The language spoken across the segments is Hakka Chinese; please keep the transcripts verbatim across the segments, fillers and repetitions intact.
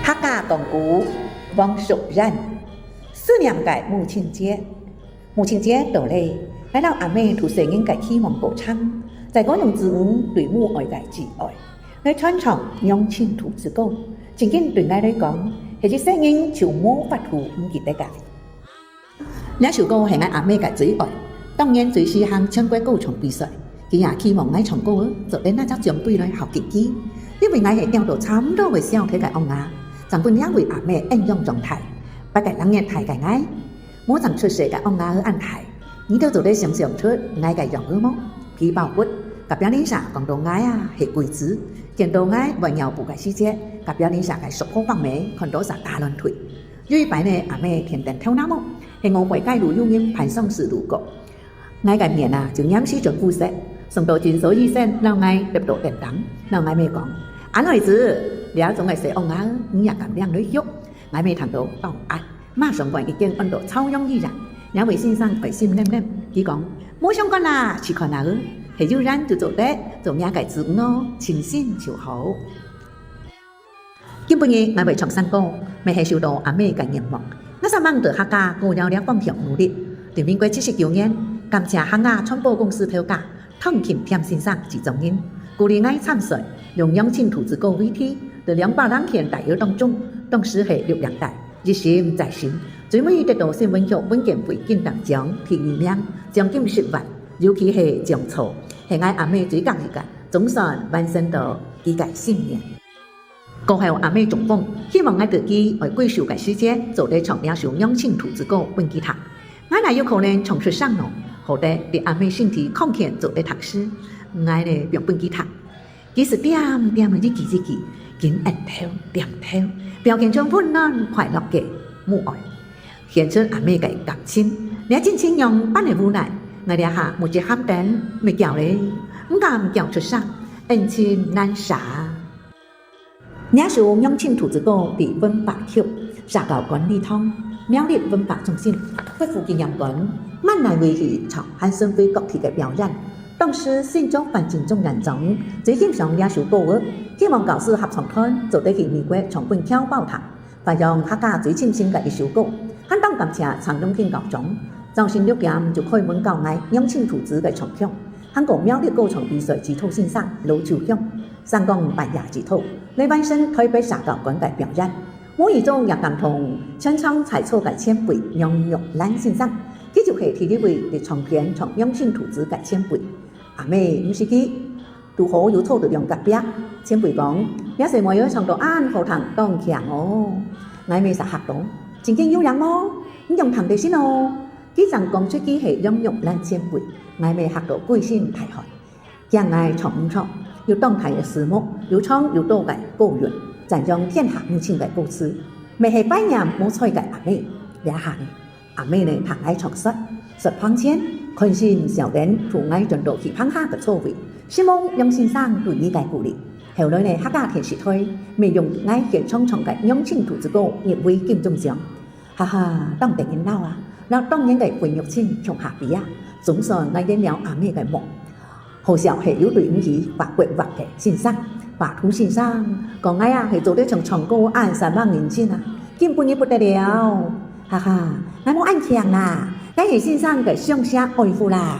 客家講古，黃淑嫣。思念个母親節。母親節到咧，𠊎摎阿姆對細人个期望過長，在歌詠子女對母愛个至愛。𠊎傳唱《娘親渡子歌》，真經對𠊎來講，係一世人就無法度毋記得个。 這首歌係𠊎阿姆个最愛，當年最時行全國歌唱比賽，佢也期望𠊎唱歌仔做得拿隻獎盃來孝敬佢。因為𠊎係枵到差毋多會笑忒个孲仔，正分這位阿姆恩養長大，八個零月大个𠊎，無正出世个孲仔恁大，你兜做得想像出𠊎个樣仔無？皮包骨，隔壁鄰舍講到𠊎啊係鬼子，見到𠊎換尿布个時節，隔壁鄰舍个叔婆伯姆看到煞打亂腿。 有一擺呢，阿姆天頂頭那毛，係我背街路有人辦喪事路過。𠊎个面啊，就黏時轉烏色，送到診所醫生摎𠊎貼到凳頂，摎𠊎姆講：「阿內子，這種个細孲仔，你也敢領來畜？」𠊎姆聽到當閼，馬上換一間安到朝陽醫院。這位先生愛心淰淰，佢講：「無相干啦，試看啊，係有緣就做得做若个子女哦，盡心就好。」 今晡日𠊎會唱山歌，乜係受到阿姆个願望。𠊎煞猛在客家歌謠這方向努力。對民國七十九年，感謝客家傳播公司頭家湯勤添先生製作人，鼓勵𠊎參選，用《娘親渡子歌》為題，在兩百零件大遊當中，當時係錄影帶，一審再審，最尾得到新聞局文建會金鼎獎第二名，獎金十萬，尤其係獎座，係𠊎阿姆最合意个，總算完成到佢个心願。 過後阿姆中風，希望𠊎在佢愛歸壽个時節，做得唱這首《娘親渡子歌》分佢聽。𠊎哪有可能唱出聲呢？好得在阿姆身體康健做得聽時，𠊎呢放分佢聽。佢就恬恬仔一句一句，緊頷頭、點頭，表現出溫暖快樂个母愛，顯出阿姆个感情。這真親娘般个無奈，𠊎這下目汁含等，乜噭咧，毋敢噭出聲，恩情難捨。 這首《娘親渡子歌》在文化局、社教館禮堂、苗栗文化中心、國父紀念館滿哪位去唱，還巡迴各地个表演。當時新竹縣政專員莊最欣賞這首歌仔，希望教師合唱團做得去美國唱分僑胞聽，發揚客家最深情个一首歌。還當感謝陳榮勤校長，朝晨六點就開門教𠊎《娘親渡子》个唱腔。 還過苗栗歌唱比賽指導先生羅秋香，山光半夜指導，來完成臺北社教館个表演。無意中也感動全場在座个前輩楊玉蘭先生，佢就係第一位在唱片唱《娘親渡子》个前輩。阿姆毋識佢，堵好又坐在兩隔壁。前輩講：「這細妹仔唱到恁好聽，當強哦！」𠊎姆煞嚇到：「真經有影無？你仰聽得識哦？」 佢正講出佢係楊玉蘭前輩，𠊎姆嚇到歸身大汗。驚𠊎唱毋著，有當大个字幕，有長有短个歌韻，讚揚天下母親个歌詞，乜係懷念無在个阿姆。這下呢，阿姆呢聽𠊎唱煞，煞嗙前，寬心笑等渡𠊎轉到戲棚下个座位，承蒙楊先生對你个鼓勵。後來呢，客家電視臺乜用𠊎現場唱个《娘親渡子歌》入圍金鐘獎。 哈哈，當得人惱啊，摎當年个費玉清共下比啊，總算𠊎圓了阿姆个夢。好笑係有對毋起畫國畫个先生，畫圖先生，講𠊎啊係做得像唱歌恁煞猛認真啊，根本就不得了。哈哈，𠊎無恁強啦，𠊎係先生个上下愛護啦。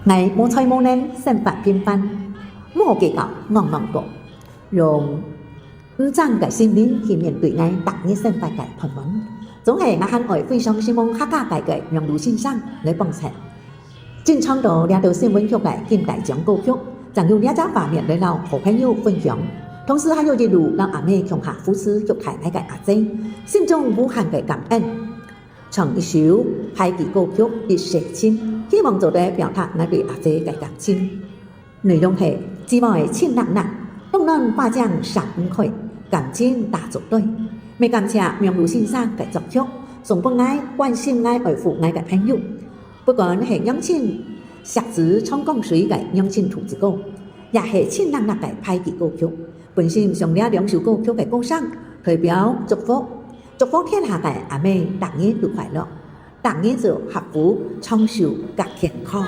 𠊎無才無能，生活平凡，無好計較戇戇過，用毋爭个心靈去面對𠊎逐日生活个盼望。總係𠊎還愛非常承蒙客家界个網路先生來幫襯。正唱到這兜新聞局个金帶獎歌曲，正有這隻畫面來摎好朋友分享，同時還有一路摎阿姆共下扶持育大𠊎个阿姊，心中無限个感恩。 唱一首排句歌曲《一世親》，希望做得表達𠊎對阿姊个感情。內容係：姊妹親搦搦，冬暖花正散毋開，感情打做堆。乜感謝網路先生个作曲，送分𠊎關心𠊎、愛護𠊎个朋友。不管係娘親惜子長江水个《娘親渡子歌》，也係親搦搦个排句歌曲，本身將這兩首歌曲个歌聲代表祝福，祝福天下个阿姆逐日都快樂。 逐日就幸福、長壽佮健康。